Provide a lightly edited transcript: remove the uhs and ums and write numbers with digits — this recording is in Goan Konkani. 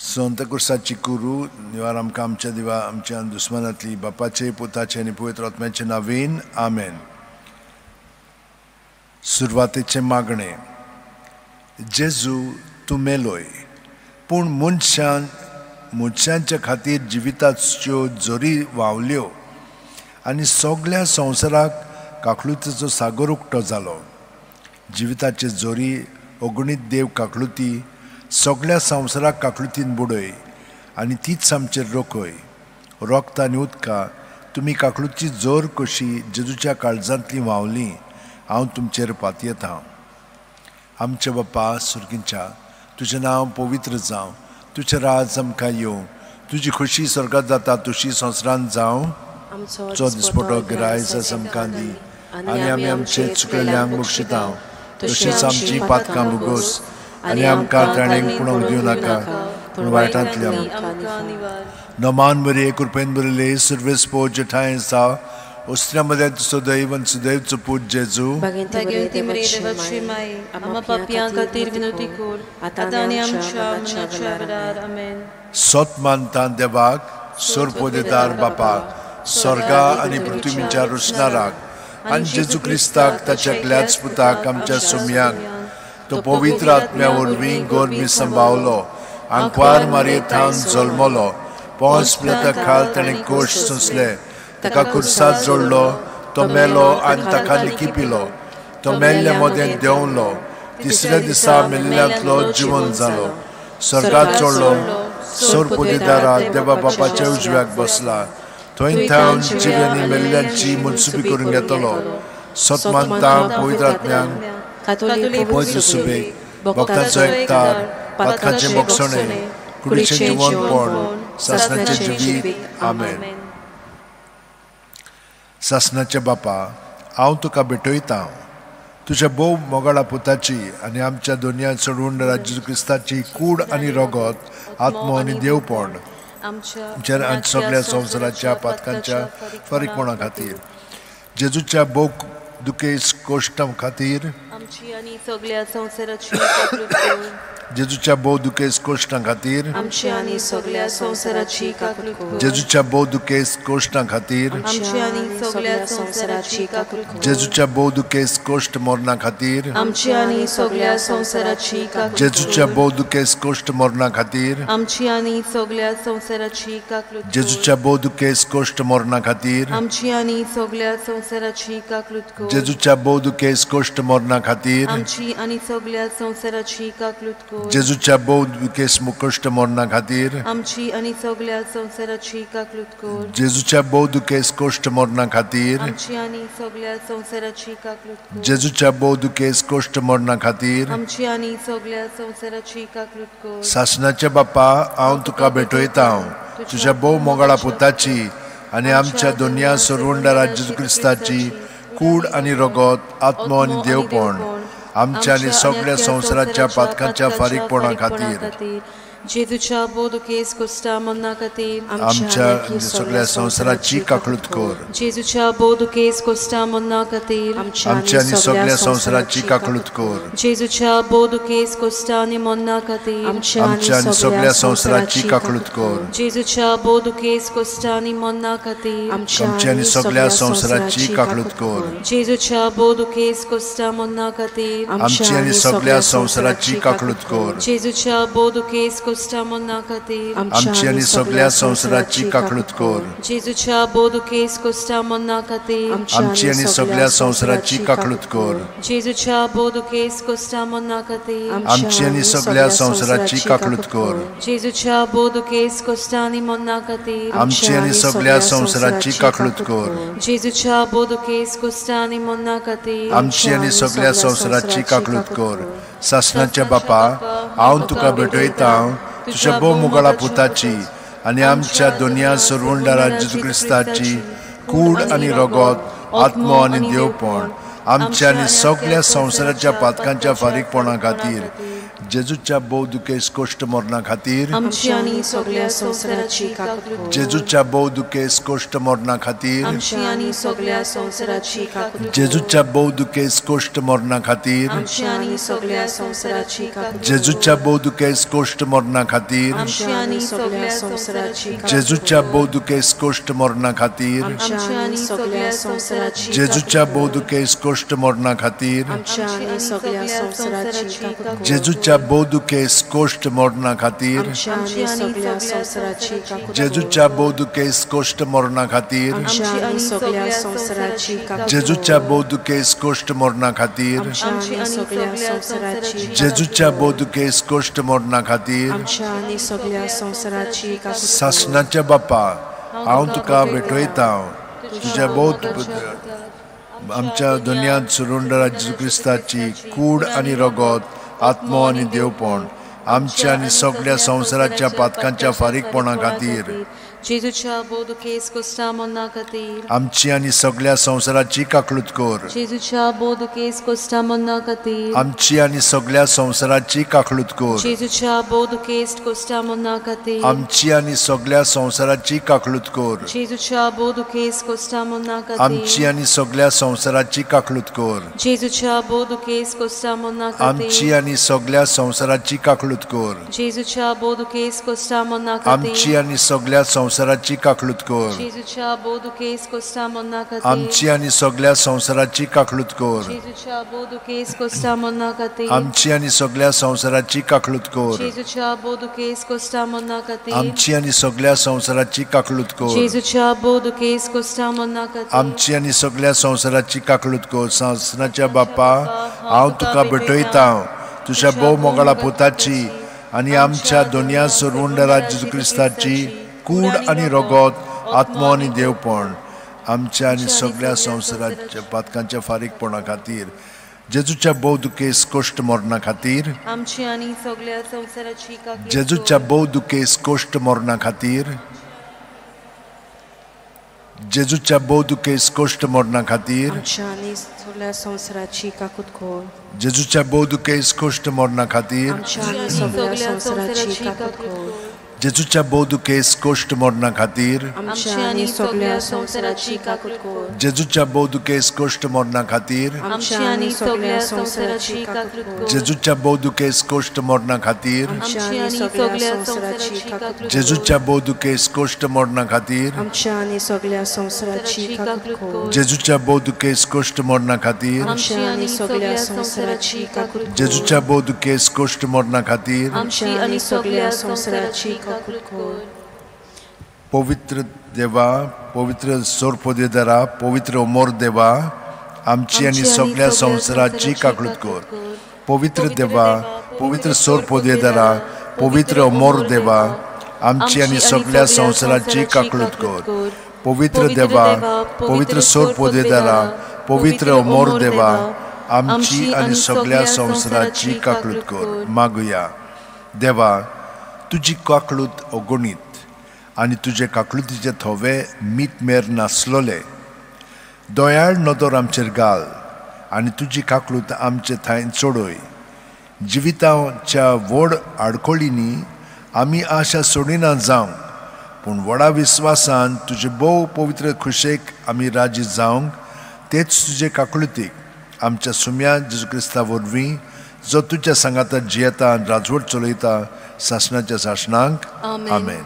संत कुर्साची कुरू निवार आमकां आमच्या दिवा आमच्या दुस्मनांतली बापाचे पुताचे आनी पवित्र आत्म्याचे नांवान आमेन. सुरवातेचें मागणें. जेजू तूं मेलोय पूण मनशान मनशांच्या खातीर जिविताच्यो जोरी व्हांवल्यो आनी सगळ्या संवसाराक काकलुतीचो सागर उक्तो जालो. जिविताचे जोरी अगणीत देव काकलुती सगळ्या संवसाराक काकलुतीन बुडय आनी तीच आमचेर रोखय. रोगता आनी उदकां तुमी काकलुची जोर कशी जेजूच्या काळजांतली व्हांवली हांव तुमचेर पातयेतां. आमच्या बापा सुर्गींच्या तुजें नांव पवित्र जावं, तुजें राज आमकां येवं, तुजी खोशी स्वर्गात जाता तशी संवसारांत जावं. चो दिसपटो गिरायस आमकां दी आनी आमी आमचे चुकलेल्यांक बक्षिता तशीच आमची पातकां भोगोस आनी आमकां ताणें पुणोवंक दिवं नाका पूण वायटांतल्या. नमान बरी कृपेन बरले सुर्वेस पो जेठांय आसा ओस्त्र्या मदें सदैव आनी सुदैवचो पूत जेजू. सत मानता देवाक सोरपोदेदार बापाक स्वर्गा आनी पृथ्वीच्या रुसणाराक आनी जेजू क्रिस्ताक ताच्या एकल्याच पुताक आमच्या सुमयांक तो पवित्र आत्म्या वरवीं गोरमी सांबावलो आंकवार मारये थावन जल्मलो पोंस पिलाता खाल ताणें कोश सोंसले ताका कुर्सात जोडलो तो मेलो आनी ताका लिखिपिलो तो मेल्ल्या मदें देंवलो तिसऱ्या दिसा मेल्ल्यांतलो जिवन जालो स्वर्गात चडलो सोरपोदेदारा देवा बापाच्या उजव्याक बसला थंय थावन जिव्यांनी मेल्ल्यांची मनसुबी करून घेतलो. सत मानता पवित्र आत्म्यांक पवित्र सुबेक भक्तांचो एकतार पातकांचें भोगसणें कुडीचें जिवनपण सासणाचें जिवीत. आमेन. सासणाचे बापा हांव तुका भेटयतां तुज्या भोव मोगाळा पुताची आनी आमच्या दोनया चडून जेजू क्रिस्ताची कूड आनी रगत आत्मो आनी देवपण आमच्या सगळ्या संवसाराच्या पातकांच्या फारीकपणा खातीर जेजूच्या भोव दुखेस कोश्टां खातीर जेजूच्या भोव दुखेस कोश्टां खातीर जेजूच्या भोव दुखेस कोश्टां खातीर जेजूच्या भोव दुखेस कोश्ट मरणा खातीर जेजूच्या भोव दुखेस कोश्ट मरणा खातीर जेजूच्या भोव दुखेस कोश्ट मरणा खातीर जेजूच्या भोव दुखेस कोश्ट मरणा खातीर जेजूच्या भोव दुखेस कश्ट मरणा खातीर आमची आनी सगळ्या संवसाराची काकलूत कर. जेजूच्या भोव दुखेस कश्ट मरणा खातीर आमची आनी सगळ्या संवसाराची काकलूत कर. जेजूच्या भोव दुखेस कश्ट मरणा खातीर आमची आनी सगळ्या संवसाराची काकलूत कर. सासणाच्या बापा हांव तुका भेटयतां तुज्या भोव मोगाळा पुताची आनी आमच्या दोनया सरवंडारा जेजू क्रिस्ताची कूड आनी रगत आत्मो आनी देवपण आमच्या आनी सगळ्या संवसाराच्या पातकांच्या फारीकपणा खातीर जेजूच्या भोव दुखेस कोश्टा मरणा खातीर आमच्या सगळ्या संवसाराची काकलूत कर. जेजूच्या भोव दुखेस कोश्टा मरणा खातीर आमच्या आनी सगळ्या संवसाराची काकलूत कर. जेजूच्या भोव दुखेस कोश्टा आनी मरणा खातीर आमच्या आनी सगळ्या संवसाराची काकलूत कर. जेजूच्या भोव दुखेस कोश्टा आनी मरणा खातीर आमच्या आनी सगळ्या संवसाराची काकलूत कर. जेजूच्या भोव दुखेस कोश्टा मरणा खातीर आमच्या आनी सगळ्या संवसाराची काकलूत कर. जेजूच्या भोव दुखेस आमची आनी सगळ्या संवसाराची काकलूत कर. जेजूच्या भोव दुखेस कोश्टा मरणा खातीर आमची आनी सगळ्या संवसाराची काकलूत कर. जेजूच्या भोव दुखेस कोश्टा मरणा खातीर आमची आनी सगळ्या संवसाराची काकलूत कर. जेजूच्या भोव दुखेस कोश्टा आनी मरणा खातीर आमची आनी सगळ्या संवसाराची काकलूत कर. जेजूच्या भोव दुखेस कोश्टा आनी मरणा खातीर आमची आनी सगळ्या संवसाराची काकलूत कर. सासणाच्या बापा हांव तुका भेटयतां तुज्या भोव मोगाळा पुताची आनी आमच्या दोनया सरवंडारा जेजू क्रिस्ताची कूड आनी रगत आत्मो आनी देवपण आमच्या आनी सगळ्या संवसाराच्या पातकांच्या फारीकपणा खातीर जेजूच्या भोव दुखेस्त कश्ट मरणा खातीर आमची आनी सगळ्या संवसाराची काकूत कर. जेजूच्या भोव दुखेस्त कश्ट मरणा खातीर आमची आनी सगळ्या संवसाराची काकूत कर. जेजूच्या भोव दुखेस्त कश्ट मरणा खातीर आमची आनी सगळ्या संवसाराची काकूत कर. जेजूच्या भोव दुखेस्त कश्ट मरणा खातीर आमची आनी सगळ्या संवसाराची काकूत कर. जेजूच्या भोव दुखेस्त कश्ट मरणा खातीर आमची आनी सगळ्या संवसाराची जेजूच्या भोव दुखेस्त कश्ट मरणा खातीर आमची आनी सगळ्या संवसाराची काकूत कर. जेजूच्या भोव दुखेस्त कश्ट मरणा खातीर आमची आनी सगळ्या संवसाराची काकूत कर. जेजूच्या भोव दुखेस्त कश्ट मरणा खातीर आमची आनी सगळ्या संवसाराची काकूत कर. जेजूच्या भोव दुखेस्त कश्ट मरणा खातीर आमची आनी सगळ्या संवसाराची जेजूच्या भोव दुखेस्त कश्ट मरणा खातीर आमच्या आनी सगळ्या संवसाराची काकूत कर. सासणाच्या बापा, हांव तुका भेटयता तुज्या भोव आमच्या दुनियांत सुरुंडरा जेजू क्रिस्ताची कूड आनी रगत, आत्मो आनी देवपण आमच्या आनी सगळ्या संवसाराच्या पातकांच्या फारीकपणा खातीर जेजूच्या भोव दुखेस्त कश्ट मरणा खातीर आमची आनी सगळ्या संवसाराची काकळूत कर. जेजूच्या भोव दुखेस्त कश्ट मरणा खातीर आमची आनी सगळ्या संवसाराची काकळूत कर. जेजूच्या भोव दुखेस्त कश्ट मरणा खातीर आमची आनी सगळ्या संवसाराची काकळूत कर. जेजूच्या भोव दुखेस्त कश्ट मरणा खातीर आमची आनी सगळ्या संवसाराची काकळूत कर. जेजूच्या भोव दुखेस्त कश्ट मरणा आमची खातीर आनी सगळ्या संवसाराची काकळूत कर. जेजूच्या भोव दुखेस्त कश्ट मरणा आमची खातीर आनी सगळ्या संवसाराची काकळूत कर. जेजूच्या भोव दुखेस्त कश्ट मरणा खातीर आमची आनी सगळ्या संवसाराची काकळूत कर. जेजूच्या भोव दुखेस्त कश्ट मरणा खातीर आमची आनी सगळ्या संवसाराची काकळूत कर. जेजूच्या भोव दुखेस्त कश्ट मरणा खातीर आमची आनी सगळ्या संवसाराची काकळूत कर. जेजूच्या भोव दुखेस्त कश्ट मरणा खातीर आमची आनी सगळ्या संवसाराची काकळूत कर. सासणाच्या बापा, हांव तुका भेटयता तुज्या भोव मोगाळा पुताची आनी आमच्या दोनया सुरवंडरा जेजू क्रिस्ताची कूड आनी रगत, आत्मो आनी देवपण आमच्या आनी सगळ्या संवसाराच्या पातकांच्या फारीकपणा खातीर जेजूच्या भोव दुखेस्त कश्ट मरणा खातीर आमची आनी सगळ्या संवसाराची काकूत कर. जेजूच्या भोव दुखेस्त कश्ट मरणा खातीर जेजूच्या भोव दुखेस्त कश्ट मरणा खातीर आमच्या आनी सगळ्या संवसाराची काकूत कर. जेजूच्या भोव दुखेस्त कश्ट मरणा खातीर आमच्या आनी सगळ्या संवसाराची काकूत कर. जेजूच्या भोव दुखेस्त कश्ट मरणा खातीर आमच्या आनी सगळ्या संवसाराची काकूत कर. जेजूच्या भोव दुखेस्त कश्ट मरणा खातीर आमच्या आनी सगळ्या संवसाराची काकूत कर. जेजूच्या भोव दुखेस्त कश्ट मरणा खातीर आमच्या आनी सगळ्या संवसाराची काकूत कर. जेजूच्या भोव दुखेस्त कश्ट मरणा खातीर आमच्या आनी सगळ्या संवसाराची काकूत कर. जेजूच्या भोव दुखेस्त कश्ट मरणा खातीर आमच्या आनी सगळ्या संवसाराची काकूत कर. जेजूच्या भोव दुखेस्त कश्ट मरणा खातीर आमच्या आनी सगळ्या संवसाराची काकूत कर. पवित्र देवा, पवित्र सोरपोदेदारा, पवित्र अमोर देवा, आमची आनी सगळ्या संवसाराची काकळूत कर. पवित्र देवा, पवित्र सोरपोदेदारा, पवित्र अमोर देवा, आमची आनी सगळ्या संवसाराची काकळूत कर. पवित्र देवा, पवित्र सोरपोदेदारा, पवित्र अमोर देवा, आमची आनी सगळ्या संवसाराची काकळूत कर. मागुया. देवा, तुजी काकळूत अगणीत आनी तुजे काकळुतीचे थोवे मीत मेर नासलोले. दयाळ नदर आमचेर घाल आनी तुजी काकळूत आमचे थंय चडय. जिविताच्या व्हड आडखळींनी आमी आशा सोडिना जावंक, पूण व्हडा विस्वासान तुजे भोव पवित्र खुशेक आमी राजी जावंक, तेच तुजे काकळुतीक आमच्या सुम्या जेजू क्रिस्ता वरवीं, जो तुज्या सांगाता जियेता आनी राजवट चलयता सासणाच्या सासणाक. आमेन.